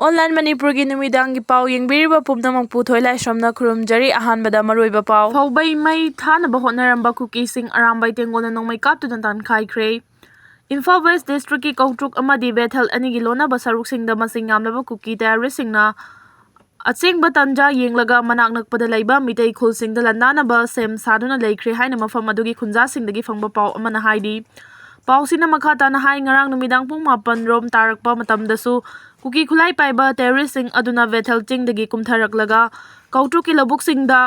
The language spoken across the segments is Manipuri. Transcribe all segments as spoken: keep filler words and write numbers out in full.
Online ꯃꯅꯤꯄꯨꯔꯒꯤ ꯅꯨꯃꯤꯗꯥꯡꯒꯤ ꯄꯥꯎ ꯌꯦꯡꯕꯤꯔꯤꯕ ꯄꯨꯝꯅꯃꯛꯄꯨ ꯊꯣꯏꯂꯥꯏꯁ꯭ꯔꯝꯅ ꯈꯨꯔꯨꯝꯖꯔꯤ꯫ ꯑꯍꯥꯟꯕꯗ ꯃꯔꯨꯑꯣꯏꯕ ꯄꯥꯎ꯫ ꯐꯧꯕꯩ ꯃꯩ ꯊꯥꯅꯕ ꯍꯣꯠꯅꯔꯝꯕ ꯀꯨꯀꯤꯁꯤꯡ ꯑꯔꯥꯝꯕꯥꯏ ꯇꯦꯡꯒꯣꯜꯅ ꯅꯣꯡꯃꯩ ꯀꯥꯞꯇꯨꯅ ꯇꯥꯟꯈꯥꯏꯈ꯭ꯔꯦ꯫ ꯏꯝꯐꯥꯜ ꯋꯦꯁ꯭ꯠ ꯗꯤꯁꯇ꯭ꯔꯤꯛꯀꯤ ꯀꯧꯇ꯭ꯔꯨꯛ ꯑꯃꯗꯤ ꯕꯦꯊꯦꯜ ꯑꯅꯤꯒꯤ ꯂꯣꯟꯅꯕ ꯁꯔꯨꯛꯁꯤꯡꯗ ꯃꯁꯤꯡ ꯌꯥꯝꯂꯕ ꯀꯨꯀꯤ ꯇꯦꯔꯣꯔꯤꯁ꯭ꯠꯁꯤꯡꯅ ꯑꯆꯦꯡꯕ ꯇꯥꯟꯖꯥ ꯌꯦꯡꯂꯒ ꯃꯅꯥꯛ ꯅꯛꯄꯗ ꯂꯩꯕ ꯃꯤꯇꯩ ꯈꯨꯜꯁꯤꯡꯗ ꯂꯥꯟꯗꯥꯅꯕ ꯁꯦꯝ ꯁꯥꯗꯨꯅ ꯂꯩꯈ꯭ꯔꯦ ꯍꯥꯏꯅ ꯃꯐꯝ ꯑꯗꯨꯒꯤ ꯈꯨꯟꯖꯥꯁꯤꯡꯗꯒꯤ ꯐꯪꯕ ꯄꯥꯎ ꯑꯃꯅ ꯍꯥꯏꯔꯤ꯫ ꯄꯥꯎꯁꯤꯅ ꯃꯈꯥ ꯇꯥꯅ ꯍꯥꯏ, ꯉꯔꯥꯡ ꯅꯨꯃꯤꯗꯥꯡ ꯄꯨꯡ ꯃꯥꯄꯟ ꯔꯣꯝ ꯇꯥꯔꯛꯄ ꯃꯇꯝꯗꯁꯨ ꯀꯨꯀꯤ ꯈꯨꯠꯂꯥꯏ ꯄꯥꯏꯕ ꯇꯦꯔꯣꯔꯤꯁ꯭ꯠꯁꯤꯡ ꯑꯗꯨꯅ ꯕꯦꯊꯦꯜ ꯆꯤꯡꯗꯒꯤ ꯀꯨꯝꯊꯔꯛꯂꯒ ꯀꯧꯇ꯭ꯔꯨꯛꯀꯤ ꯂꯧꯕꯨꯛꯁꯤꯡꯗ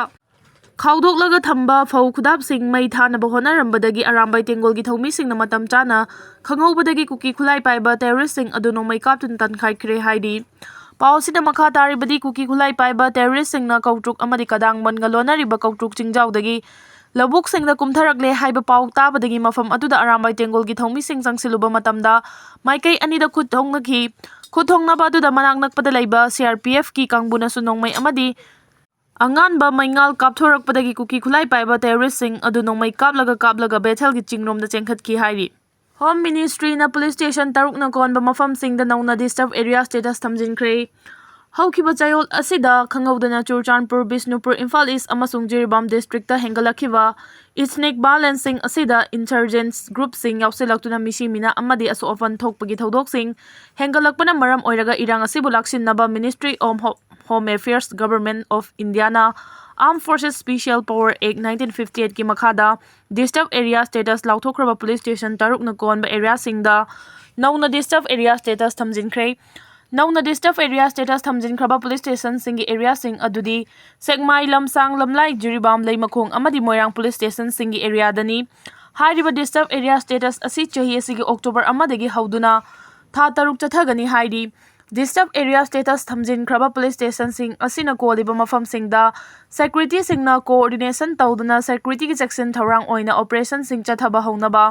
ꯈꯥꯎꯗꯣꯛꯂꯒ ꯊꯝꯕ ꯐꯧ ꯈꯨꯗꯥꯞꯁꯤꯡ ꯃꯩ ꯊꯥꯅꯕ ꯍꯣꯠꯅꯔꯝꯕꯗꯒꯤ ꯑꯔꯥꯝꯕꯥꯏ ꯇꯦꯡꯒꯣꯜꯒꯤ ꯊꯧꯃꯤꯁꯤꯡꯅ ꯃꯇꯝ ꯆꯥꯅ ꯈꯪꯍꯧꯕꯗꯒꯤ ꯀꯨꯀꯤ ꯈꯨꯠꯂꯥꯏ ꯄꯥꯏꯕ ꯇꯦꯔꯣꯔꯤꯁ꯭ꯠꯁꯤꯡ ꯑꯗꯨ ꯅꯣꯡꯃꯩ ꯀꯥꯞꯇꯨꯅ ꯇꯥꯟꯈꯥꯏꯈ꯭ꯔꯦ ꯍꯥꯏꯔꯤ꯫ ꯄꯥꯎ ꯑꯁꯤꯅ ꯃꯈꯥ ꯇꯥꯔꯤꯕꯗꯤ, ꯀꯨꯀꯤ ꯈꯨꯠꯂꯥꯏ ꯄꯥꯏꯕ ꯇꯦꯔꯣꯔꯤꯁ꯭ꯠꯁꯤꯡꯅ ꯀꯧꯇ꯭ꯔꯨꯛ ꯑꯃꯗꯤ ꯀꯗꯥꯡꯕꯟꯒ ꯂꯣꯟꯅꯔꯤꯕ ꯀꯧꯇ꯭ꯔꯨꯛ ꯆꯤꯡꯖꯥꯎꯗꯒꯤ ꯂꯧꯕꯨꯛꯁꯤꯡꯗ ꯀꯨꯝꯊꯔꯛꯂꯦ ꯍꯥꯏꯕ ꯄꯥꯎ ꯇꯥꯕꯗꯒꯤ ꯃꯐꯝ ꯑꯗꯨꯗ ꯑꯔꯥꯝꯕꯥꯏ ꯇꯦꯡꯒꯣꯜꯒꯤ ꯊꯧꯃꯤꯁꯤꯡ ꯆꯪꯁꯤꯜꯂꯨꯕ ꯃꯇꯝꯗ ꯃꯥꯏꯀꯩ ꯑꯅꯤꯗ ꯈꯨꯠ ꯊꯣꯡꯅꯈꯤ꯫ ꯈꯨꯠ ꯊꯣꯡꯅꯕ ꯑꯗꯨꯗ ꯃꯅꯥꯛ ꯅꯛꯄꯗ ꯂꯩꯕ CRPFꯀꯤ ꯀꯥꯡꯕꯨꯅꯁꯨ ꯅꯣꯡꯃꯩ ꯑꯃꯗꯤ ꯑꯉꯥꯟꯕ ꯃꯩꯉꯥꯜ ꯀꯥꯞꯊꯣꯔꯛꯄꯗꯒꯤ ꯀꯨꯀꯤ ꯈꯨꯠꯂꯥꯏ ꯄꯥꯏꯕ ꯇꯦꯔꯣꯔꯤꯁ꯭ꯠꯁꯤꯡ ꯑꯗꯨ ꯅꯣꯡꯃꯩ ꯀꯥꯞꯂꯒ ꯀꯥꯞꯂꯒ ꯕꯦꯊꯦꯜꯒꯤ ꯆꯤꯡꯔꯣꯝꯗ ꯆꯦꯟꯈꯠꯈꯤ ꯍꯥꯏꯔꯤ꯫ ꯍꯣꯝ ꯃꯤꯅꯤꯁꯇ꯭ꯔꯤꯅ ꯄꯨꯂꯤꯁ ꯁ꯭ꯇꯦꯁꯟ ꯇꯔꯨꯛꯅ ꯀꯣꯟꯕ ꯃꯐꯝꯁꯤꯡꯗ ꯅꯧꯅ ꯗꯤꯁꯇꯔꯕ ꯑꯦꯔꯤꯌꯥ ꯁ꯭ꯇꯦꯇꯁ ꯊꯝꯖꯤꯟꯈ꯭ꯔꯦ꯫ ꯍꯧꯈꯤꯕ ꯆꯌꯣꯜ ꯑꯁꯤꯗ ꯈꯪꯍꯧꯗꯅ ꯆꯨꯔꯆꯥꯟꯄꯨꯔ, ꯕꯤꯁꯅꯨꯄꯨꯔ, ꯏꯝꯐꯥꯜ ꯏꯁ꯭ꯠ ꯑꯃꯁꯨꯡ ꯖꯤꯔꯤꯕꯥꯝ ꯗꯤꯁꯇ꯭ꯔꯤꯛꯇ ꯍꯦꯟꯒꯠꯂꯛꯈꯤꯕ ꯏꯊꯅꯤꯛ ꯚꯥꯏꯑꯣꯂꯦꯟꯁꯁꯤꯡ ꯑꯁꯤꯗ ꯏꯟꯁꯔꯖꯦꯟꯠꯁ ꯒ꯭ꯔꯨꯞꯁꯤꯡ ꯌꯥꯎꯁꯤꯜꯂꯛꯇꯨꯅ ꯃꯤꯁꯤ ꯃꯤꯅꯥ ꯑꯃꯗꯤ ꯑꯁꯣꯛ ꯑꯄꯟ ꯊꯣꯛꯄꯒꯤ ꯊꯧꯗꯣꯛꯁꯤꯡ ꯍꯦꯟꯒꯠꯂꯛꯄꯅ ꯃꯔꯝ ꯑꯣꯏꯔꯒ ꯏꯔꯥꯡ ꯑꯁꯤꯕꯨ ꯂꯥꯛꯁꯤꯟꯅꯕ Ministry of Ho-, Home Affairs, Government of Indiaꯅ Armed Forces Special Power Act nineteen fifty eightꯀꯤ ꯃꯈꯥꯗ ꯗꯤꯁꯇꯔꯕ ꯑꯦꯔꯤꯌꯥ ꯁ꯭ꯇꯦꯇꯁ ꯂꯥꯎꯊꯣꯛꯈ꯭ꯔꯕ ꯄꯨꯂꯤꯁ ꯁ꯭ꯇꯦꯁꯟ ꯇꯔꯨꯛꯅ ꯀꯣꯟꯕ ꯑꯦꯔꯤꯌꯥꯁꯤꯡꯗ ꯅꯧꯅ ꯗꯤꯁꯇꯔꯕ ꯑꯦꯔꯤꯌꯥ ꯁ꯭ꯇꯦꯇꯁ ꯊꯝꯖꯤꯟꯈ꯭ꯔꯦ꯫ ꯅꯧꯅ ꯗꯤꯁꯇꯔꯕ ꯑꯦꯔꯤꯌꯥ ꯁ꯭ꯇꯦꯇꯁ ꯊꯝꯖꯤꯟꯈ꯭ꯔꯕ ꯄꯨꯂꯤꯁ ꯁ꯭ꯇꯦꯁꯟꯁꯤꯡꯒꯤ ꯑꯦꯔꯤꯌꯥꯁꯤꯡ ꯑꯗꯨꯗꯤ ꯁꯦꯛꯃꯥꯏ, ꯂꯝꯁꯥꯡ, ꯂꯝꯂꯥꯏ, ꯖꯤꯔꯤꯕꯥꯝ, ꯂꯩꯃꯈꯣꯡ ꯑꯃꯗꯤ ꯃꯣꯏꯔꯥꯡ ꯄꯨꯂꯤꯁ ꯁ꯭ꯇꯦꯁꯟꯁꯤꯡꯒꯤ ꯑꯦꯔꯤꯌꯥꯗꯅꯤ꯫ ꯍꯥꯏꯔꯤꯕ ꯗꯤꯁꯇꯔꯕ ꯑꯦꯔꯤꯌꯥ ꯁ꯭ꯇꯦꯇꯁ ꯑꯁꯤ ꯆꯍꯤ ꯑꯁꯤꯒꯤ ꯑꯣꯛꯇꯣꯕꯔ ꯑꯃꯗꯒꯤ ꯍꯧꯗꯨꯅ ꯊꯥ ꯇꯔꯨꯛ ꯆꯠꯊꯒꯅꯤ ꯍꯥꯏꯔꯤ꯫ ꯗꯤꯁꯇꯔꯕ ꯑꯦꯔꯤꯌꯥ ꯁ꯭ꯇꯦꯇꯁ ꯊꯝꯖꯤꯟꯈ꯭ꯔꯕ ꯄꯨꯂꯤꯁ ꯁ꯭ꯇꯦꯁꯟꯁꯤꯡ ꯑꯁꯤꯅ ꯀꯣꯜꯂꯤꯕ ꯃꯐꯝꯁꯤꯡꯗ ꯁꯦꯀ꯭ꯌꯨꯔꯤꯇꯤꯁꯤꯡꯅ ꯀꯣꯑꯣꯔꯗꯤꯅꯦꯁꯟ ꯇꯧꯗꯨꯅ ꯁꯦꯀ꯭ꯌꯨꯔꯤꯇꯤꯒꯤ ꯆꯦꯛꯁꯤꯟ ꯊꯧꯔꯥꯡ ꯑꯣꯏꯅ ꯑꯣꯄꯔꯦꯁꯟꯁꯤꯡ ꯆꯠꯊꯕ ꯍꯧꯅꯕ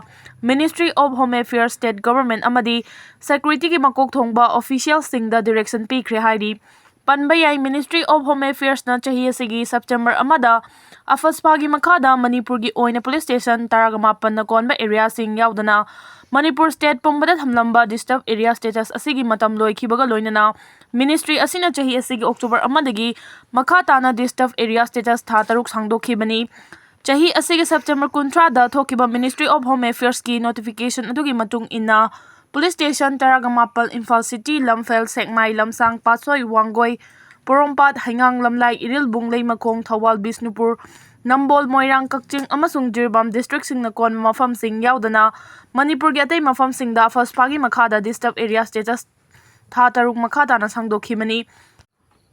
Ministry of Home Affairs, State Government ꯑꯃꯗꯤ ꯁꯦꯀ꯭ꯌꯨꯔꯤꯇꯤꯒꯤ ꯃꯀꯣꯛ ꯊꯣꯡꯕ ꯑꯣꯐꯤꯁꯤꯌꯦꯜꯁꯤꯡꯗ ꯗꯤꯔꯦꯛꯁꯟ ꯄꯤꯈ꯭ꯔꯦ ꯍꯥꯏꯔꯤ꯫ ꯄꯟꯕ ꯌꯥꯏ, Ministry of Home Affairsꯅ ꯆꯍꯤ ꯑꯁꯤꯒꯤ ꯁꯦꯞꯇꯦꯝꯕꯔ ꯑꯃꯗ ꯑꯐꯁꯄꯥꯒꯤ ꯃꯈꯥꯗ ꯃꯅꯤꯄꯨꯔꯒꯤ ꯑꯣꯏꯅ ꯄꯨꯂꯤꯁ ꯁ꯭ꯇꯦꯁꯟ ꯇꯔꯥꯃꯥꯄꯟꯅ ꯀꯣꯟꯕ ꯑꯦꯔꯤꯌꯥꯁꯤꯡ ꯌꯥꯎꯗꯅ ꯃꯅꯤꯄꯨꯔ ꯁ꯭ꯇꯦꯠ ꯄꯨꯝꯕꯗ ꯊꯝꯂꯝꯕ ꯗꯤꯁꯇꯔꯕ ꯑꯦꯔꯤꯌꯥ ꯁ꯭ꯇꯦꯇꯁ ꯑꯁꯤꯒꯤ ꯃꯇꯝ ꯂꯣꯏꯈꯤꯕꯒ ꯂꯣꯏꯅꯅ Ministry ꯑꯁꯤꯅ ꯆꯍꯤ ꯑꯁꯤꯒꯤ October ꯑꯃꯗꯒꯤ ꯃꯈꯥ ꯇꯥꯅ Disturbed Area Status ꯊꯥ ꯇꯔꯨꯛ ꯁꯥꯡꯗꯣꯛꯈꯤꯕꯅꯤ꯫ ꯆꯍꯤ ꯑꯁꯤꯒꯤ September ꯀꯨꯟꯊ꯭ꯔꯥꯗ ꯊꯣꯛꯈꯤꯕ Ministry of Home Affairsꯀꯤ notification ꯑꯗꯨꯒꯤ ꯃꯇꯨꯡ ꯏꯟꯅ, police station ꯇꯔꯥꯒ ꯃꯥꯄꯜ, ꯏꯝꯐꯥꯜ City, ꯂꯝꯐꯦꯜ, ꯁꯦꯛꯃꯥꯏ, ꯂꯝꯁꯥꯡ, ꯄꯥꯠꯁꯣꯏ, ꯋꯥꯡꯒꯣꯏ, ꯄꯣꯔꯣꯝꯄꯥꯠ, ꯍꯩꯉꯥꯡ, ꯂꯝꯂꯥꯏ, ꯏꯔꯤꯜꯕꯨꯡ, ꯂꯩꯃꯈꯣꯡ, ꯊꯧꯕꯥꯜ, ꯕꯤꯁꯅꯨꯄꯨꯔ, ꯅꯝꯕꯣꯜ, ꯃꯣꯏꯔꯥꯡ, ꯀꯛꯆꯤꯡ ꯑꯃꯁꯨꯡ ꯖꯤꯔꯤꯕꯥꯝ districtꯁꯤꯡꯅ ꯀꯣꯟꯕ ꯃꯐꯝꯁꯤꯡ ꯌꯥꯎꯗꯅ ꯃꯅꯤꯄꯨꯔꯒꯤ ꯑꯇꯩ ꯃꯐꯝꯁꯤꯡꯗ AFSPAꯒꯤ ꯃꯈꯥꯗ Disturbed Area Status ꯊꯥ ꯇꯔꯨꯛ ꯃꯈꯥ ꯇꯥꯅ ꯁꯥꯡꯗꯣꯛꯈꯤꯕꯅꯤ꯫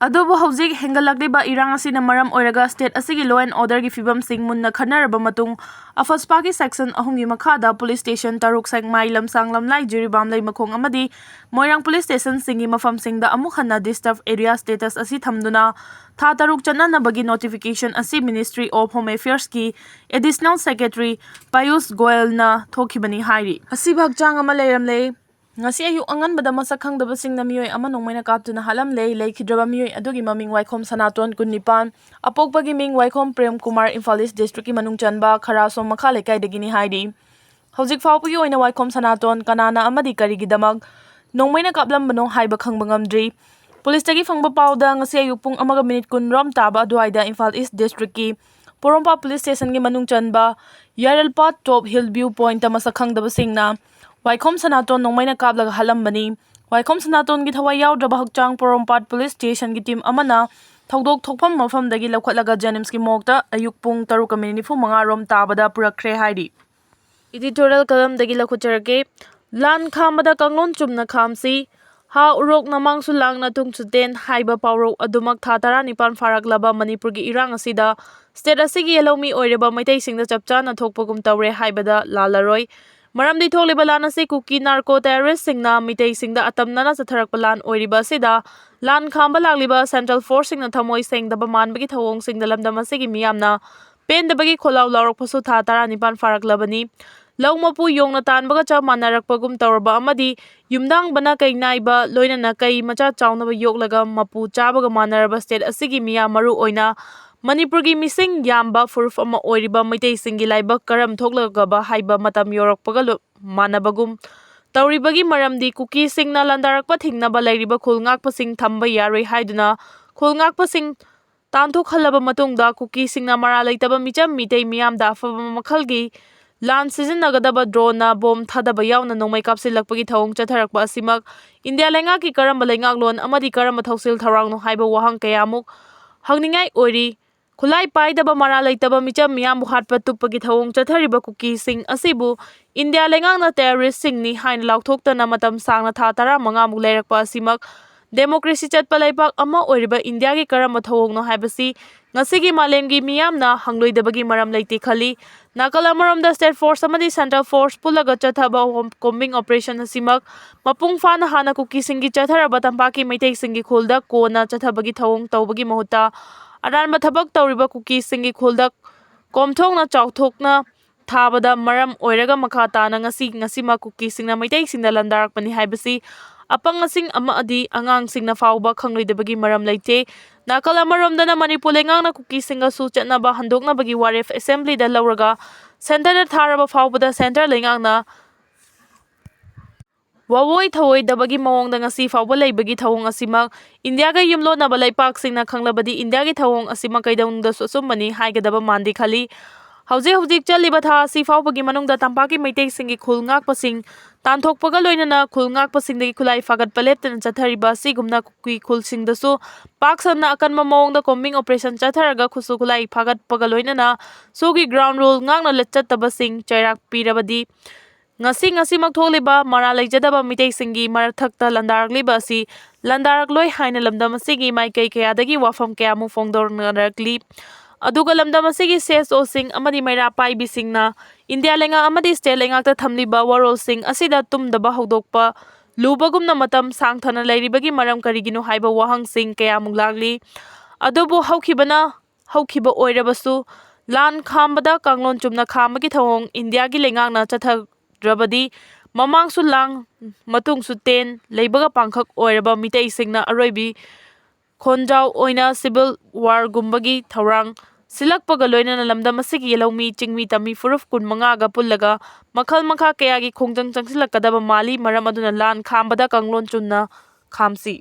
ꯑꯗꯨꯕꯨ ꯍꯧꯖꯤꯛ ꯍꯦꯟꯒꯠꯂꯛꯂꯤꯕ ꯏꯔꯥꯡ ꯑꯁꯤꯅ ꯃꯔꯝ ꯑꯣꯏꯔꯒ state ꯑꯁꯤꯒꯤ law and orderꯒꯤ ꯐꯤꯕꯝꯁꯤꯡ ꯃꯨꯟꯅ ꯈꯟꯅꯔꯕ ꯃꯇꯨꯡ, AFSPAꯒꯤ section ꯑꯍꯨꯝꯒꯤ ꯃꯈꯥꯗ police station ꯇꯔꯨꯛ, ꯁꯦꯛꯃꯥꯏ, ꯂꯝꯁꯥꯡ, ꯂꯝꯂꯥꯏ, ꯖꯤꯔꯤꯕꯥꯝ, ꯂꯩꯃꯈꯣꯡ ꯑꯃꯗꯤ ꯃꯣꯏꯔꯥꯡ police stationꯁꯤꯡꯒꯤ ꯃꯐꯝꯁꯤꯡꯗ ꯑꯃꯨꯛ ꯍꯟꯅ Disturbed Area Status ꯑꯁꯤ ꯊꯝꯗꯨꯅ ꯊꯥ ꯇꯔꯨꯛ ꯆꯠꯅꯅꯕꯒꯤ notification ꯑꯁꯤ Ministry of Home Affairsꯀꯤ Additional Secretary ꯄꯌꯨꯁ ꯒꯣꯌꯜꯅ ꯊꯣꯛꯈꯤꯕꯅꯤ ꯍꯥꯏꯔꯤ꯫ ꯑꯁꯤꯕ ꯍꯛꯆꯥꯡ ꯑꯃ ꯂꯩꯔꯝꯂꯦ꯫ ꯉꯁꯤ ꯑꯌꯨꯛ ꯑꯉꯟꯕꯗ ꯃꯁꯛ ꯈꯪꯗꯕꯁꯤꯡꯅ ꯃꯤꯑꯣꯏ ꯑꯃ ꯅꯣꯡꯃꯩꯅ ꯀꯥꯞꯇꯨꯅ ꯍꯥꯠꯂꯝꯂꯦ꯫ ꯂꯩꯈꯤꯗ꯭ꯔꯕ ꯃꯤꯑꯣꯏ ꯑꯗꯨꯒꯤ ꯃꯃꯤꯡ ꯋꯥꯏꯈꯣꯝ ꯁꯅꯥꯇꯣꯟ, ꯀꯨꯟꯅꯤꯄꯥꯟ, ꯑꯄꯣꯛꯄꯒꯤ ꯃꯤꯡ ꯋꯥꯏꯈꯣꯝ ꯄ꯭ꯔꯦꯝ ꯀꯨꯃꯥꯔ, ꯏꯝꯐꯥꯜ East districtꯀꯤ ꯃꯅꯨꯡ ꯆꯟꯕ ꯈꯔꯥꯁꯣꯝ ꯃꯈꯥ ꯂꯩꯀꯥꯏꯗꯒꯤꯅꯤ ꯍꯥꯏꯔꯤ꯫ ꯍꯧꯖꯤꯛ ꯐꯥꯎꯕꯒꯤ ꯑꯣꯏꯅ ꯋꯥꯏꯈꯣꯝ ꯁꯅꯥꯇꯣꯟ ꯀꯅꯥꯅ ꯑꯃꯗꯤ ꯀꯔꯤꯒꯤꯗꯃꯛ ꯅꯣꯡꯃꯩꯅ ꯀꯥꯞꯂꯝꯕꯅꯣ ꯍꯥꯏꯕ ꯈꯪꯕ ꯉꯝꯗ꯭ꯔꯤ꯫ Policeꯇꯒꯤ ꯐꯪꯕ ꯄꯥꯎꯗ ꯉꯁꯤ ꯑꯌꯨꯛ ꯄꯨꯡ ꯑꯃꯒ minute ꯀꯨꯟ ꯔꯣꯝ ꯇꯥꯕ ꯑꯗꯨꯋꯥꯏꯗ ꯏꯝꯐꯥꯜ East districtꯀꯤ ꯄꯣꯔꯣꯝꯄꯥꯠ police stationꯒꯤ ꯃꯅꯨꯡ ꯆꯟꯕ ꯌꯥꯏꯔꯜꯄꯥꯠ Top Hill View Pointꯇ ꯃꯁꯛ ꯈꯪꯗꯕꯁꯤꯡꯅ ꯋꯥꯏꯈꯣꯝ ꯁꯅꯥꯇꯣꯟ ꯅꯣꯡꯃꯩꯅ ꯀꯥꯞꯂꯒ ꯍꯥꯠꯂꯝꯕꯅꯤ꯫ ꯋꯥꯏꯈꯣꯝ ꯁꯅꯥꯇꯣꯟꯒꯤ ꯊꯋꯥꯏ ꯌꯥꯎꯗ꯭ꯔꯕ ꯍꯛꯆꯥꯡ ꯄꯣꯔꯣꯝꯄꯥꯠ police stationꯒꯤ team ꯑꯃꯅ ꯊꯧꯗꯣꯛ ꯊꯣꯛꯐꯝ ꯃꯐꯝꯗꯒꯤ ꯂꯧꯈꯠꯂꯒ JNIMSꯀꯤ morgueꯇ ꯑꯌꯨꯛ ꯄꯨꯡ ꯇꯔꯨꯛꯀ minute ꯅꯤꯐꯨ ꯃꯉꯥ ꯔꯣꯝ ꯇꯥꯕꯗ ꯄꯨꯔꯛꯈ꯭ꯔꯦ ꯍꯥꯏꯔꯤ꯫ Editorial columnꯗꯒꯤ ꯂꯧꯈꯠꯆꯔꯛꯀꯦ꯫ ꯂꯥꯟ ꯈꯥꯝꯕꯗ ꯀꯥꯡꯂꯣꯟ ꯆꯨꯝꯅ ꯈꯥꯝꯁꯤ꯫ ꯍꯥ ꯎꯔꯣꯛ ꯅꯃꯥꯡꯁꯨ ꯂꯥꯡꯅ ꯇꯨꯡꯁꯨ ꯇꯦꯟ ꯍꯥꯏꯕ ꯄꯥꯎꯔꯧ ꯑꯗꯨꯃꯛ ꯊꯥ ꯇꯔꯥꯅꯤꯄꯥꯟ ꯐꯥꯔꯛꯂꯕ ꯃꯅꯤꯄꯨꯔꯒꯤ ꯏꯔꯥꯡ ꯑꯁꯤꯗ state ꯑꯁꯤꯒꯤ ꯌꯦꯜꯍꯧꯃꯤ ꯑꯣꯏꯔꯤꯕ ꯃꯩꯇꯩꯁꯤꯡꯗ ꯆꯞ ꯆꯥꯅ ꯊꯣꯛꯄꯒꯨꯝ ꯇꯧꯔꯦ ꯍꯥꯏꯕꯗ ꯂꯥꯜꯂꯔꯣꯏ꯫ ꯃꯔꯝꯗꯤ ꯊꯣꯛꯂꯤꯕ ꯂꯥꯟ ꯑꯁꯤ ꯀꯨꯀꯤ narco terroristꯁꯤꯡꯅ ꯃꯤꯇꯩꯁꯤꯡꯗ ꯑꯇꯝꯅꯅ ꯆꯠꯊꯔꯛꯄ ꯂꯥꯟ ꯑꯣꯏꯔꯤꯕ ꯑꯁꯤꯗ ꯂꯥꯟ ꯈꯥꯝꯕ ꯂꯥꯛꯂꯤꯕ central forceꯁꯤꯡꯅ ꯊꯃꯣꯏ ꯁꯦꯡꯗꯕ ꯃꯥꯟꯕꯒꯤ ꯊꯧꯑꯣꯡꯁꯤꯡꯗ ꯂꯝꯗꯝ ꯑꯁꯤꯒꯤ ꯃꯤꯌꯥꯝꯅ ꯄꯦꯟꯗꯕꯒꯤ ꯈꯣꯜꯂꯥꯎ ꯂꯥꯎꯔꯛꯄꯁꯨ ꯊꯥ ꯇꯔꯥꯅꯤꯄꯥꯟ ꯐꯥꯔꯛꯂꯕꯅꯤ꯫ ꯂꯧ ꯃꯄꯨ ꯌꯣꯡꯅ ꯇꯥꯟꯕꯒ ꯆꯞ ꯃꯥꯟꯅꯔꯛꯄꯒꯨꯝ ꯇꯧꯔꯕ ꯑꯃꯗꯤ ꯌꯨꯝꯗꯥꯡꯕꯅ ꯀꯩ ꯅꯥꯏꯕ, ꯂꯣꯏꯅꯅ ꯀꯩ ꯃꯆꯥ ꯆꯥꯎꯅꯕ ꯌꯣꯛꯂꯒ ꯃꯄꯨ ꯆꯥꯕꯒ ꯃꯥꯟꯅꯔꯕ state ꯑꯁꯤꯒꯤ ꯃꯤꯌꯥꯝ, ꯃꯔꯨ ꯑꯣꯏꯅ ꯃꯅꯤꯄꯨꯔꯒꯤ ꯃꯤꯁꯤꯡ ꯌꯥꯝꯕ ꯐꯨꯔꯨꯞ ꯑꯃ ꯑꯣꯏꯔꯤꯕ ꯃꯩꯇꯩꯁꯤꯡꯒꯤ ꯂꯥꯏꯕꯛ ꯀꯔꯝ ꯊꯣꯛꯂꯒꯕ ꯍꯥꯏꯕ ꯃꯇꯝ ꯌꯧꯔꯛꯄꯒ ꯂꯣ-, ꯃꯥꯟꯅꯕꯒꯨꯝ ꯇꯧꯔꯤꯕꯒꯤ ꯃꯔꯝꯗꯤ ꯀꯨꯀꯤꯁꯤꯡꯅ ꯂꯥꯟꯗꯥꯔꯛꯄ ꯊꯤꯡꯅꯕ ꯂꯩꯔꯤꯕ ꯈꯨꯜ ꯉꯥꯛꯄꯁꯤꯡ ꯊꯝꯕ ꯌꯥꯔꯣꯏ ꯍꯥꯏꯗꯨꯅ ꯈꯨꯜ ꯉꯥꯛꯄꯁꯤꯡ ꯇꯥꯟꯊꯣꯛꯍꯜꯂꯕ ꯃꯇꯨꯡꯗ ꯀꯨꯀꯤꯁꯤꯡꯅ ꯃꯔꯥꯜ ꯂꯩꯇꯕ ꯃꯤꯆꯝ ꯃꯤꯇꯩ ꯃꯤꯌꯥꯝꯗ ꯑꯐꯕ ꯃꯈꯜꯒꯤ ꯂꯥꯟ ꯁꯤꯖꯤꯟꯅꯒꯗꯕ ꯗ꯭ꯔꯣꯟꯅ ꯕꯣꯝ ꯊꯥꯗꯕ ꯌꯥꯎꯅ ꯅꯣꯡꯃꯩ ꯀꯥꯞꯁꯤꯜꯂꯛꯄꯒꯤ ꯊꯧꯑꯣꯡ ꯆꯠꯊꯔꯛꯄ ꯑꯁꯤꯃꯛ ꯏꯟꯗꯤꯌꯥ ꯂꯩꯉꯥꯛꯀꯤ ꯀꯔꯝꯕ ꯂꯩꯉꯥꯛꯂꯣꯟ ꯑꯃꯗꯤ ꯀꯔꯝꯕ ꯊꯧꯁꯤꯜ ꯊꯧꯔꯥꯡꯅꯣ ꯍꯥꯏꯕ ꯋꯥꯍꯪ ꯀꯌꯥꯃꯨꯛ ꯍꯪꯅꯤꯡꯉꯥꯏ ꯑꯣꯏꯔꯤ꯫ ꯈꯨꯠꯂꯥꯏ ꯄꯥꯏꯗꯕ ꯃꯔꯥꯜ ꯂꯩꯇꯕ ꯃꯤꯆꯝ ꯃꯤꯌꯥꯝꯕꯨ ꯍꯥꯠꯄ ꯇꯨꯞꯄꯒꯤ ꯊꯧꯑꯣꯡ ꯆꯠꯊꯔꯤꯕ ꯀꯨꯀꯤꯁꯤꯡ ꯑꯁꯤꯕꯨ ꯏꯟꯗꯤꯌꯥ ꯂꯩꯉꯥꯛꯅ ꯇꯦꯔꯣꯔꯤꯁꯁꯤꯡꯅꯤ ꯍꯥꯏꯅ ꯂꯥꯎꯊꯣꯛꯇꯅ ꯃꯇꯝ ꯁꯥꯡꯅ ꯊꯥ ꯇꯔꯥꯃꯉꯥꯃꯨꯛ ꯂꯩꯔꯛꯄ ꯑꯁꯤꯃꯛ ꯗꯦꯃꯣꯀ꯭ꯔꯦꯁꯤ ꯆꯠꯄ ꯂꯩꯕꯥꯛ ꯑꯃ ꯑꯣꯏꯔꯤꯕ ꯏꯟꯗꯤꯌꯥꯒꯤ ꯀꯔꯝꯕ ꯊꯧꯑꯣꯡꯅꯣ ꯍꯥꯏꯕꯁꯤ ꯉꯁꯤꯒꯤ ꯃꯥꯂꯦꯝꯒꯤ ꯃꯤꯌꯥꯝꯅ ꯍꯪꯂꯣꯏꯗꯕꯒꯤ ꯃꯔꯝ ꯂꯩꯇꯦ ꯈꯜꯂꯤ꯫ ꯅꯥꯀꯜ ꯑꯃꯔꯣꯝꯗ ꯁ꯭ꯇꯦꯠ ꯐꯣꯔꯁ ꯑꯃꯗꯤ ꯁꯦꯟꯇ꯭ꯔꯦꯜ ꯐꯣꯔꯁ ꯄꯨꯜꯂꯒ ꯆꯠꯊꯕ ꯍꯣꯝ ꯀꯣꯝꯕꯤꯡ ꯑꯣꯄꯔꯦꯁꯟ ꯑꯁꯤꯃꯛ ꯃꯄꯨꯡ ꯐꯥꯅ ꯍꯥꯟꯅ ꯀꯨꯀꯤꯁꯤꯡꯒꯤ ꯆꯠꯊꯔꯕ ꯇꯝꯄꯥꯛꯀꯤ ꯃꯩꯇꯩꯁꯤꯡꯒꯤ ꯈꯨꯜꯗ ꯀꯣꯟꯅ ꯆꯠꯊꯕꯒꯤ ꯊꯧꯑꯣꯡ ꯇꯧꯕꯒꯤ ꯃꯍꯨꯠꯇ ꯑꯔꯥꯟꯕ ꯊꯕꯛ ꯇꯧꯔꯤꯕ ꯀꯨꯀꯤꯁꯤꯡꯒꯤ ꯈꯨꯜꯗ ꯀꯣꯝꯊꯣꯛꯅ ꯆꯥꯎꯊꯣꯛꯅ ꯊꯥꯕꯗ ꯃꯔꯝ ꯑꯣꯏꯔꯒ ꯃꯈꯥ ꯇꯥꯅ ꯉꯁꯤ ꯉꯁꯤꯃꯛ ꯀꯨꯀꯤꯁꯤꯡꯅ ꯃꯩꯇꯩꯁꯤꯡꯗ ꯂꯥꯟꯗꯥꯔꯛꯄꯅꯤ ꯍꯥꯏꯕꯁꯤ ꯑꯄꯪꯁꯤꯡ ꯑꯃꯗꯤ ꯑꯉꯥꯡꯁꯤꯡꯅ ꯐꯥꯎꯕ ꯈꯪꯂꯣꯏꯗꯕꯒꯤ ꯃꯔꯝ ꯂꯩꯇꯦ꯫ ꯅꯥꯀꯜ ꯑꯃꯔꯣꯝꯗꯅ ꯃꯅꯤꯄꯨꯔ ꯂꯩꯉꯥꯛꯅ ꯀꯨꯀꯤꯁꯤꯡꯒꯁꯨ ꯆꯠꯅꯕ ꯍꯟꯗꯣꯛꯅꯕꯒꯤ ꯋꯥꯔꯦꯞ ꯑꯦꯁꯦꯝꯕ꯭ꯂꯤꯗ ꯂꯧꯔꯒ ꯁꯦꯟꯇꯔꯗ ꯊꯥꯔꯕ ꯐꯥꯎꯕꯗ ꯁꯦꯟꯇꯔ ꯂꯩꯉꯥꯛꯅ ꯋꯥꯋꯣꯏ ꯊꯧꯑꯣꯏꯗꯕꯒꯤ ꯃꯑꯣꯡꯗ ꯉꯁꯤ ꯐꯥꯎꯕ ꯂꯩꯕꯒꯤ ꯊꯧꯑꯣꯡ ꯑꯁꯤꯃꯛ ꯏꯟꯗꯤꯌꯥꯒ ꯌꯨꯝꯂꯣꯟꯅꯕ ꯂꯩꯄꯥꯛꯁꯤꯡꯅ ꯈꯪꯂꯕꯗꯤ ꯏꯟꯗꯤꯌꯥꯒꯤ ꯊꯧꯑꯣꯡ ꯑꯁꯤꯃꯛ ꯀꯩꯗꯧꯅꯨꯡꯗꯁꯨ ꯑꯆꯨꯝꯕꯅꯤ ꯍꯥꯏꯒꯗꯕ ꯃꯥꯟꯗꯦ ꯈꯜꯂꯤ꯫ ꯍꯧꯖꯤꯛ ꯍꯧꯖꯤꯛ ꯆꯠꯂꯤꯕ ꯊꯥ ꯑꯁꯤ ꯐꯥꯎꯕꯒꯤ ꯃꯅꯨꯡꯗ ꯇꯝꯄꯥꯛꯀꯤ ꯃꯩꯇꯩꯁꯤꯡꯒꯤ ꯈꯨꯜ ꯉꯥꯛꯄꯁꯤꯡ ꯇꯥꯟꯊꯣꯛꯄꯒ ꯂꯣꯏꯅꯅ ꯈꯨꯜ ꯉꯥꯛꯄꯁꯤꯡꯗꯒꯤ ꯈꯨꯠꯂꯥꯏ ꯐꯥꯒꯠꯄ ꯂꯦꯞꯇꯅ ꯆꯠꯊꯔꯤꯕ ꯑꯁꯤꯒꯨꯝꯅ ꯀꯨꯀꯤ ꯈꯨꯜꯁꯤꯡꯗꯁꯨ ꯄꯥꯛ ꯁꯟꯅ ꯑꯀꯟꯕ ꯃꯑꯣꯡꯗ ꯀꯣꯝꯕꯤꯡ ꯑꯣꯄꯔꯦꯁꯟ ꯆꯠꯊꯔꯒ ꯈꯨꯠꯁꯨ ꯈꯨꯠꯂꯥꯏ ꯐꯥꯒꯠꯄꯒ ꯂꯣꯏꯅꯅ ꯁꯣꯒꯤ ꯒ꯭ꯔꯥꯎꯟ ꯔꯨꯜ ꯉꯥꯛꯅ ꯂꯦꯞꯆꯠꯇꯕꯁꯤꯡ ꯆꯩꯔꯥꯛ ꯄꯤꯔꯕꯗꯤ ꯉꯁꯤ ꯉꯁꯤꯃꯛ ꯊꯣꯛꯂꯤꯕ ꯃꯔꯥꯜ ꯂꯩꯖꯗꯕ ꯃꯤꯇꯩꯁꯤꯡꯒꯤ ꯃꯊꯛꯇ ꯂꯥꯟꯗꯥꯔꯛꯂꯤꯕ ꯑꯁꯤ ꯂꯥꯟꯗꯥꯔꯛꯂꯣꯏ ꯍꯥꯏꯅ ꯂꯝꯗꯝ ꯑꯁꯤꯒꯤ ꯃꯥꯏꯀꯩ ꯀꯌꯥꯗꯒꯤ ꯋꯥꯐꯝ ꯀꯌꯥꯃꯨꯛ ꯐꯣꯡꯗꯣꯛꯅꯔꯛꯂꯤ꯫ ꯑꯗꯨꯒ ꯂꯝꯗꯝ ꯑꯁꯤꯒꯤ ꯁꯤ ꯑꯦꯁ ꯑꯣꯁꯤꯡ ꯑꯃꯗꯤ ꯃꯩꯔꯥ ꯄꯥꯏꯕꯤꯁꯤꯡꯅ ꯏꯟꯗꯤꯌꯥ ꯂꯩꯉꯥꯛ ꯑꯃꯗꯤ ꯁ꯭ꯇꯦꯠ ꯂꯩꯉꯥꯛꯇ ꯊꯝꯂꯤꯕ ꯋꯥꯔꯣꯜꯁꯤꯡ ꯑꯁꯤꯗ ꯇꯨꯝꯗꯕ ꯍꯧꯗꯣꯛꯄ ꯂꯨꯕꯒꯨꯝꯅ ꯃꯇꯝ ꯁꯥꯡꯊꯅ ꯂꯩꯔꯤꯕꯒꯤ ꯃꯔꯝ ꯀꯔꯤꯒꯤꯅꯣ ꯍꯥꯏꯕ ꯋꯥꯍꯪꯁꯤꯡ ꯀꯌꯥꯃꯨꯛ ꯂꯥꯛꯂꯤ꯫ ꯑꯗꯨꯕꯨ ꯍꯧꯈꯤꯕꯅ ꯍꯧꯈꯤꯕ ꯑꯣꯏꯔꯕꯁꯨ ꯂꯥꯟ ꯈꯥꯝꯕꯗ ꯀꯥꯡꯂꯣꯟ ꯆꯨꯝꯅ ꯈꯥꯝꯕꯒꯤ ꯊꯧꯑꯣꯡ ꯏꯟꯗꯤꯌꯥꯒꯤ ꯂꯩꯉꯥꯛꯅ ꯆꯠꯊ ꯔꯕꯗꯤ ꯃꯃꯥꯡꯁꯨ ꯂꯥꯡ ꯃꯇꯨꯡꯁꯨ ꯇꯦꯟ ꯂꯩꯕꯒ ꯄꯥꯡꯈꯛ ꯑꯣꯏꯔꯕ ꯃꯤꯇꯩꯁꯤꯡꯅ ꯑꯔꯣꯏꯕꯤ ꯈꯣꯟꯖꯥꯎ ꯑꯣꯏꯅ ꯁꯤꯚꯤꯜ ꯋꯥꯔꯒꯨꯝꯕꯒꯤ ꯊꯧꯔꯥꯡ ꯁꯤꯜꯂꯛꯄꯒ ꯂꯣꯏꯅꯅ ꯂꯝꯗꯝ ꯑꯁꯤꯒꯤ ꯂꯧꯃꯤ, ꯆꯤꯡꯃꯤ, ꯇꯝꯃꯤ ꯐꯨꯔꯨꯞ ꯀꯨꯟ ꯃꯉꯥꯒ ꯄꯨꯜꯂꯒ ꯃꯈꯜ ꯃꯈꯥ ꯀꯌꯥꯒꯤ ꯈꯣꯡꯖꯪ ꯆꯪꯁꯤꯜꯂꯛꯀꯗꯕ ꯃꯥꯜꯂꯤ꯫ ꯃꯔꯝ ꯑꯗꯨꯅ ꯂꯥꯟ ꯈꯥꯝꯕꯗ ꯀꯥꯡꯂꯣꯟ ꯆꯨꯝꯅ ꯈꯥꯝꯁꯤ꯫